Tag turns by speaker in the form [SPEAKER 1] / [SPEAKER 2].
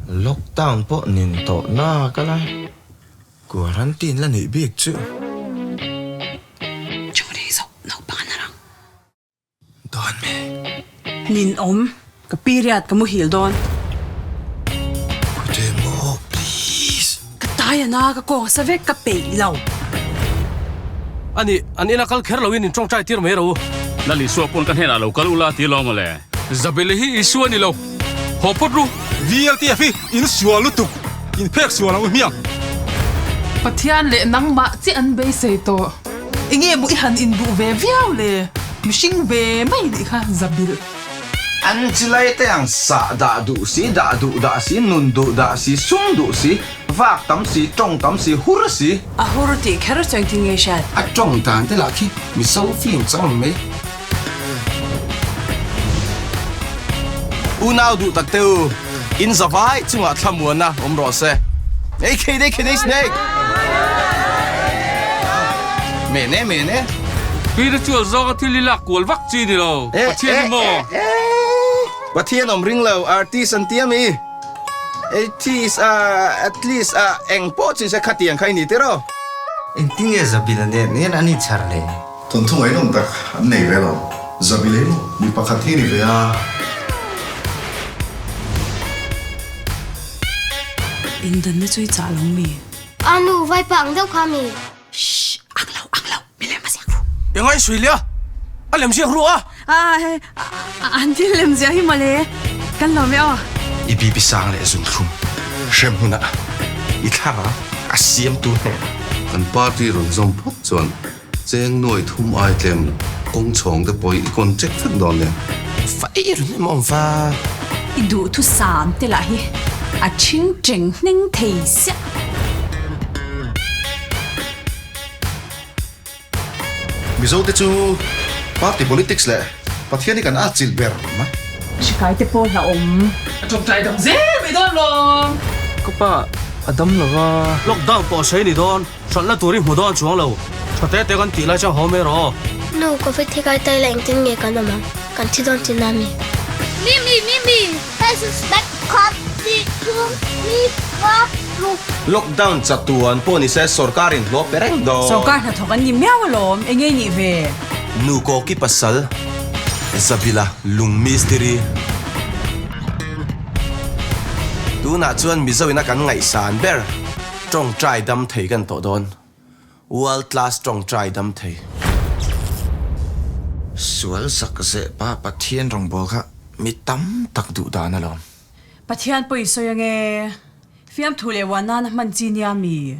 [SPEAKER 1] Lockdown pawh nin tawh nak a la, quarantine la nih bik chu.
[SPEAKER 2] Churi zawk naupang an harang.
[SPEAKER 1] Dawn me.
[SPEAKER 2] Nin awm, ka period ka muhil dawn.
[SPEAKER 1] Kute maw please.
[SPEAKER 2] Ka tai a na, ka kawng sa vek ka peih lo.
[SPEAKER 3] Ani, an ina kal kher loin in tawngtai tir mai ro.
[SPEAKER 4] Lal Isua pawn ka hnenah lo kal ula ti lawm mawle.
[SPEAKER 5] Zabele hi Isua ni lo. Haw phawt ru.
[SPEAKER 6] VLTF hi in sual lutuk, in phek sual ang u hmiang.
[SPEAKER 7] Pathian leh nangmah chiah an beisei tawh. Enge maw i han induh ve viau le? Mihring ve mai nih kha zabilh.
[SPEAKER 1] An chilai te ang sah dah duh si, dah duh dah si, nun duh dah si, sum duh si, vak tam si, tawng tam si, hur si.
[SPEAKER 2] A hur tih kher chu engtin nge hriat?
[SPEAKER 1] A tawng dan te lah khi Mizo film chang mai. Unau duh tak te u, in zavai chungah thlamuanna awm rawh se. Ei khei dei khei dei snake! Mene mene.
[SPEAKER 5] Spiritual zawnga thil hi lak kual vak chi ni lo. Pathian hi maw?
[SPEAKER 1] Pathian awm ring lo, artist an ti ami? Atheist a, at least a, eng pawh chin se khatiang kha i ni tiraw?
[SPEAKER 8] Engtin nge Zabila nen hian an inchhar le?
[SPEAKER 9] Thawnthu ngaihnawm tak an nei ve lo. Zabila hi maw mi pakhat hi a ni ve a.
[SPEAKER 2] Indanna chu i chah lo mi?
[SPEAKER 10] A nu, vaipa ang deuh kha mi?
[SPEAKER 2] Shh! Ang lo, ang lo, mi lem a ziak ru.
[SPEAKER 3] Eng ai sui lia? A lem ziak ru a!
[SPEAKER 2] An thil lem ziah hi mawle, kan lo mai aw.
[SPEAKER 1] I bibi sang leh zunthlum hrem hunah i thlarau a siamtu hnenah.
[SPEAKER 11] Kan party rawn zawm phawt chuan Cheng nuai thum ai tlem lo, kawng chhawng te pawh i contract vek dawn nia.
[SPEAKER 1] Fai run em awm va.
[SPEAKER 2] I duhthusam te lah hi a thing teng hneng thei siah.
[SPEAKER 9] Mizo te chu party politics leh Pathian hi kan atchilh ber mai.
[SPEAKER 2] Hrikai te pawh hlauhawm.
[SPEAKER 7] A tawngtai dam zel mai dawn lawm.
[SPEAKER 3] Ka pa a dam lo va. Lockdown pawh sei ni dawn. Hralhna tur i hmu dawn chuang lo. Tha te te kan tih lai chuan haw mai rawh aw.
[SPEAKER 10] Nu, Covid hi kai tai la engtin nge kan awm ang? Kan thi dawn tih na mi? Mimi, Mimi, hei suspect khat, hnih, thum, li, nga, ruk.
[SPEAKER 1] Lockdown chatuan pawh ni se sorkar in hlawh pe reng dawn.
[SPEAKER 2] Sorkar hnathawk an ni miau alawm, eng nge nih ve?
[SPEAKER 1] Nu Koki pasal, Zabila lung mistiri. Tunah chuan Mizo ina kan ngaihsan ber. Tawngtai dam thei kan tawh dawn. World class tawngtai dam thei. Sual zak zeh pa Pathian rawngbâwl kha mi tam tak duh dan alawm.
[SPEAKER 2] Pathian pawh i sawi ange. Fiamthu leh uan nana hman chi nia mi?